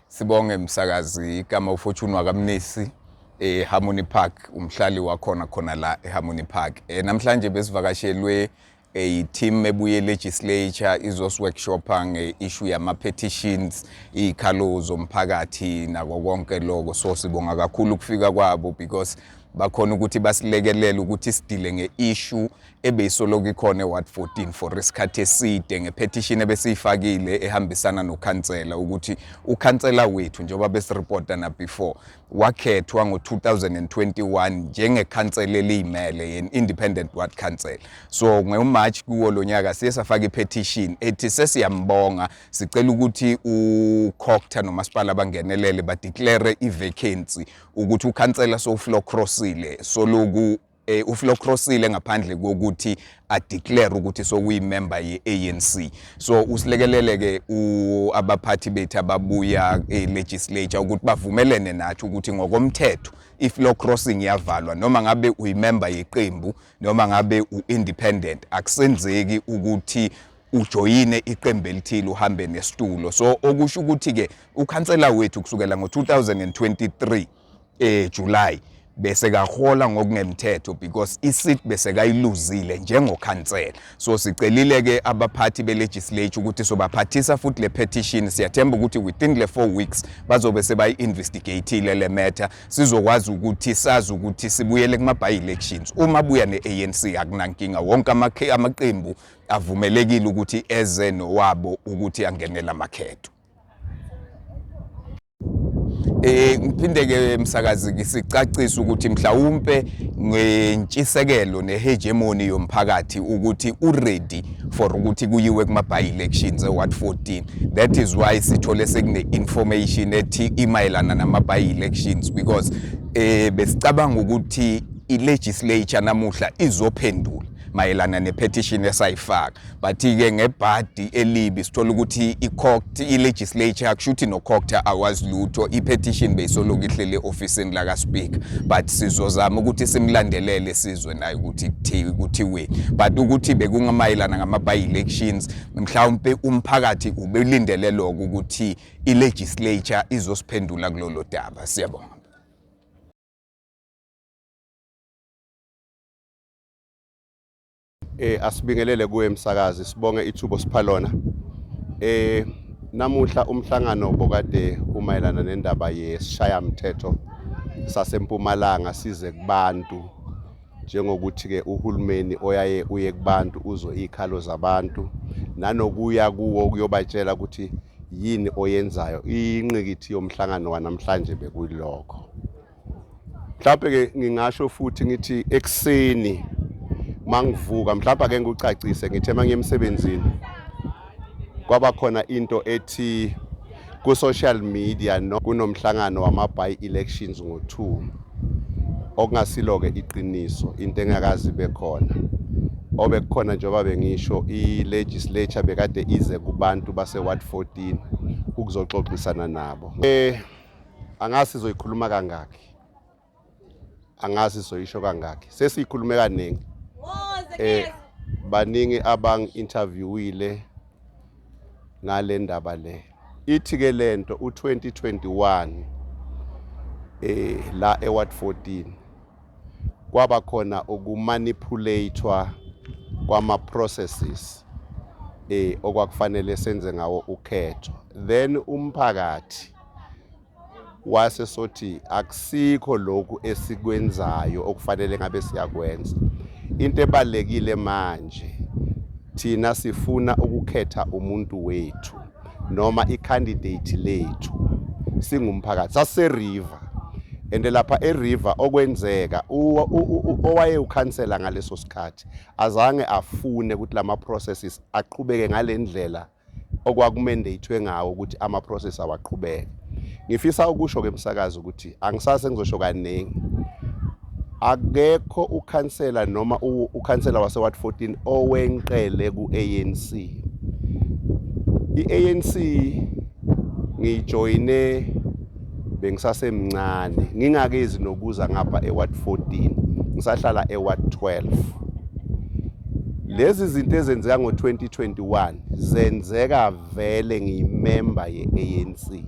Sibonge msakazi, igama uFortune wakaMnisi eHarmony Park, umhlali wakhona khona la eHarmony Park. Namhlanje besivakashelwe i-team ebuye legislature izos-workshopa nge-issue yama-petitions, iy'khalo zomphakathi nako konke lokho. So sibonga kakhulu ukufika kwabo because bakhona ukuthi basilekelele ukuthi sidile nge-issue ebeyisoloku ikhona e-ward 14 for isikhathi eside, ngepetition ebesiyifakile ehambisana nokhansela, ukuthi ukhansela wethu, njengoba besiripota na before, wakhethwa ngo-2021 njengekhansela eliyimele, yen-independent ward council. So ngo-March kuwo lo nyaka siye safaka ipetition ethi sesiyambonga, sicela ukuthi uCogta nomasipala bangenelele, badeclare i-vacancy ukuthi ukhansela so-floor crossile, soloku ufloor crossile ngaphandle kokuthi adeclare ukuthi sokuyimember ye-ANC. So usilekelele ke abaphathi bethu ababuya e-legislature ukuthi bavumelene nathi ukuthi ngokomthetho i-floor crossing iyavalwa, noma ngabe uyimember yeqembu noma ngabe u-independent, akusenzeki ukuthi ujoyine iqembu elithile uhambe nesitulo. So okusho ukuthi ke ukhansela wethu kusukela ngo-2023 July bese kahola ngokungemthetho because iseat bese kayiluzile njengokhansela. So sicelile ke abaphathi be-legislature ukuthi sobaphathisa futhi le petition. Siyathemba ukuthi within le 4 weeks bazobe sebayi-investigateile le matter, sizokwazi ukuthi sazi ukuthi sibuyele kuma-by elections. Uma buya ne-ANC akunankinga, wonke amaqembu avumelekile ukuthi eze nowabo ukuthi angenele amakhetho. Ngiphinde ke msakazi sicacise ukuthi mhlawumbe ngentshisekelo nehegemony yomphakathi ukuthi uready for ukuthi kuyiwe kuma by elections eWard 14. That is why sithole sekune information ethi imayelana nama by elections, because besicabanga ukuthi i-legislature namuhla izophendula mayelana nepetition esayifaka, but ke ngebhadi elibi sithola ukuthi i-COGTA, i-legislature, kusho ukuthi no-COGTA awazi lutho. I-petition beyisoloku ihlele e-ofisini laka-speaker, but sizozama ukuthi simlandelele sizwe naye ukuthi kuthiweni. But ukuthi bekungamayelana ngama-by elections, mhlawumpe umphakathi ubelindele lokho ukuthi i-legislature izosiphendula kulolo daba. Siyabonga. Asibingelele kuwe msakazi, sibonge ithuba sipha lona. Namuhla umhlangano bokade umayelana nendaba yesishayamthetho sasempumalanga size kubantu, njengokuthi ke uhulumeni oyaye uye kubantu uzwe izikhalo zabantu nanokuya kuwo kuyobatshela ukuthi yini oyenzayo. Inqikithi yomhlangano wanamhlanje bekuyilokho. Mhlawumbe ke ngingasho futhi ngithi ekuseni mangivuka, mhlawumbe ake ngikucacise, ngithe mangiye emsebenzini kwaba khona into ethi ku social media no kunomhlangano wama by elections ngo2, okungasilo ke iqiniso, into engakazi bekhona. Obekukhona, njengoba bengisho, i-legislature bekade ize kubantu base ward 14 ukuzoxoxisana nabo. Angazi sizoyikhuluma kangaki, angazi sizoyisho kangaki, sesiyikhulume kaningi. Baningi abang-interviewile ngale ndaba le. Ithi ke lento u2021 la eWard 14 kwaba khona ukumanipulatwa kwama processes okwakufanele senze ngawo ukhetho, then umphakathi wase sothi akusikho lokhu esikwenzayo okufanele ngabe siyakwenza. Into ebalekile manje, thina sifuna ukukhetha umuntu wethu noma i-candidate lethu singumphakathi. Sase river and lapha e-river okwenzeka, owaye ukhansela ngaleso sikhathi azange afune ukuthi lama processes aqhubeke ngalendlela okwakumandatwe ngawo ukuthi ama process awaqhubeke. Ngifisa ukusho ke msakazi ukuthi angisase ngizosho kaningi, akekho ukhansela noma ukhansela wase Ward 14 owenqele ku-ANC. I-ANC ngiyijoyine bengisasemncane, ngingakezi nokuza ngapha eWard 14, ngisahlala eWard 12. Lezi zinto ezenzeka ngo-2021 zenzeka vele ngiyimember ye-ANC.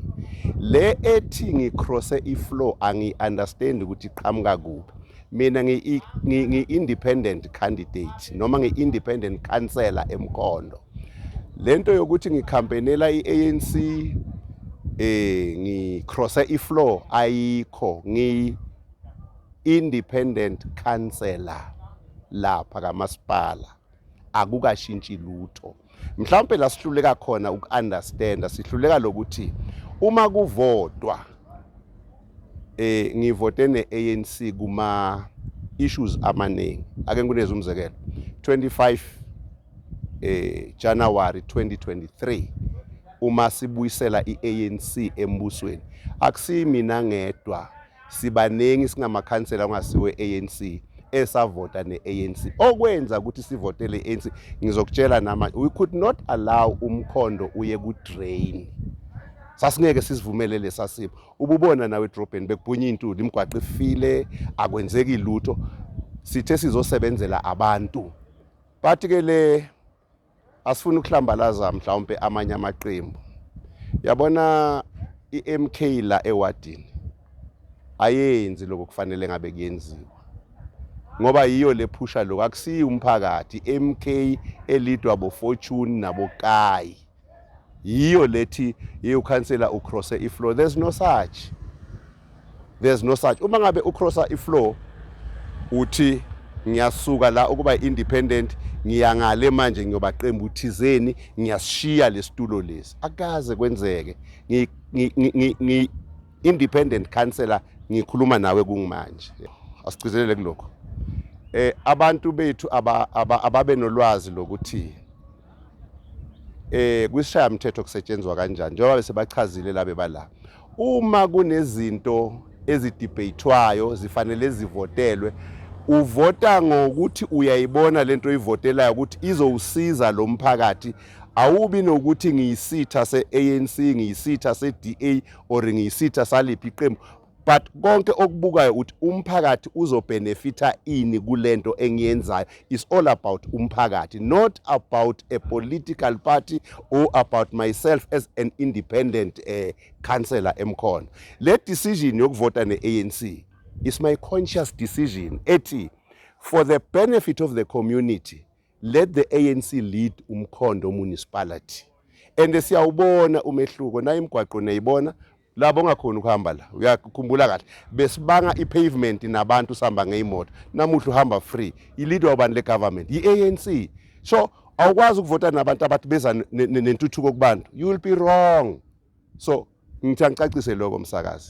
Le ethi ngicrosse ifloor, angiyi-understand ukuthi iqhamuka kuphi. Mina ngi-independent candidate noma ngi-independent councillor eMkhondo. Lento yokuthi ngicampaignela i-ANC, ngicrosse ifloor, ayikho. Ngi independent councillor lapha kamasipala, akukashintshi lutho. Mhlawumbe la sihluleka khona uku-understanda, sihluleka lokuthi uma kuvotwa, ngivote ne-ANC kuma issues amaningi. Ake ngikuneze umzekelo, 25 January 2023, uma sibuyisela iANC embusweni, akusimi ngedwa, sibaningi, singamakhansela ongasiwe ANC esavota ne-ANC. Okwenza ukuthi sivotele i-ANC, ngizokutshela nama, we could not allow uMkhondo uye ku-drain. Sasingeke sizivumele lesa simo. Ububona nawe edrobheni bekubhunya intuli, imigwaqo ifile, akwenzeki lutho. Sithe sizosebenzela abantu, but ke le asifuni ukuhlambalaza mhlawumbe amanye amaqembu. Yabona iMK la ewadini ayenzi lokho kufanele ngabe kuyenziwa, ngoba yiyo lephusha lokho, akusiyi umphakathi. MK eleadwa bo Fortune nabo Kai, yiyo lethi ukhansela ucrosse ifloor. There's no such, there's no such. Uma ngabe ucrossa ifloor, uthi ngiyasuka la ukuba independent, ngiyangale manje ngiyoba qembu thizeni, ngiyasishiya lesitulo lesi, akaze kwenzeke. Ngi independent councillor, ngikhuluma nawe kungimanje. Asigcizelele kulokho. Abantu bethu ababe nolwazi lokuthi kwisishaya mthetho kusetshenzwa kanjani, njengoba bese bachazile labe bala. Uma kunezinto ezidebatwayo zifanele zivotelwe, uvota ngokuthi uyayibona lento oyivotelayo ukuthi izowusiza lo mphakathi. Awubi nokuthi ngiyisitha se-ANC, ngiyisitha se-DA or ngiyisitha saliphi iqembu, but konke okubukayo ukuthi umphakathi uzobenefita ini kulento engiyenzayo. Is all about umphakathi, not about a political party or about myself as an independent councillor eMkhondo. Le decision yokuvota ne-ANC is my conscious decision ethi for the benefit of the community, let the ANC lead uMkhondo Municipality. And siyawubona umehluko na imigwaqo neyibona labo ongakhoni ukuhamba la. Uyakhumbula kahle besibanga i-pavement nabantu sihamba ngeyimoto, namuhla uhamba free. Ileadwa ubani le government? I-ANC. So awukwazi ukuvota nabantu abathi beza nentuthuko kubantu, you will be wrong. So ngithi angicacise lokho, msakazi.